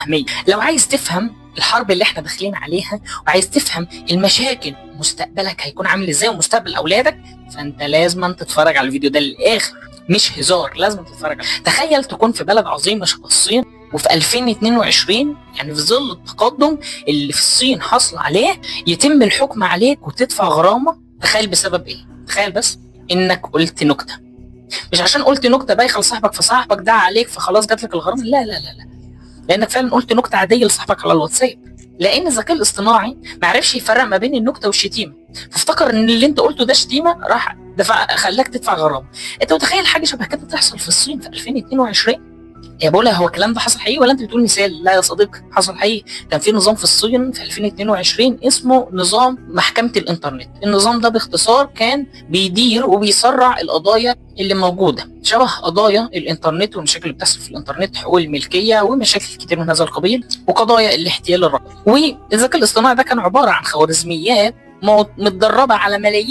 الوهمية. لو عايز تفهم الحرب اللي احنا داخلين عليها وعايز تفهم المشاكل مستقبلك هيكون عامل ازاي ومستقبل اولادك، فانت لازم تتفرج على الفيديو ده للاخر، مش هزار، لازم تتفرج عليه. تخيل تكون في بلد عظيمة شبه الصين وفي 2022، يعني في ظل التقدم اللي في الصين حصل عليه، يتم الحكم عليك وتدفع غرامة. تخيل بسبب ايه؟ تخيل بس انك قلت نكتة. مش عشان قلت نكتة بايخة لصاحبك فصاحبك دعا عليك فخلاص جات لك الغرامة، لا لا لا لا، لانك فعلا قلت نكتة عادية لصاحبك على الواتساب، لان الذكاء الاصطناعي ما عرفش يفرق ما بين النكتة والشتيمه، فافتكر ان اللي انت قلته ده شتيمه، راح دفع خلاك تدفع غرامة. انت متخيل حاجة شبه كده تحصل في الصين في 2022؟ يا بولا هو الكلام ده حصل حقيقي ولا انت بتقول مثال؟ لا يا صديقي، حصل حقيقي. كان في نظام في الصين في 2022 اسمه نظام محكمة الانترنت. النظام ده باختصار كان بيدير وبيسرع القضايا اللي موجودة شبه قضايا الانترنت والمشاكل اللي بتحصل في الانترنت، حقوق الملكية ومشاكل كتير من هذا القبيل، وقضايا الاحتيال الرقمي. والذكاء الاصطناعي ده كان عبارة عن خوارزميات متدربة على ملايين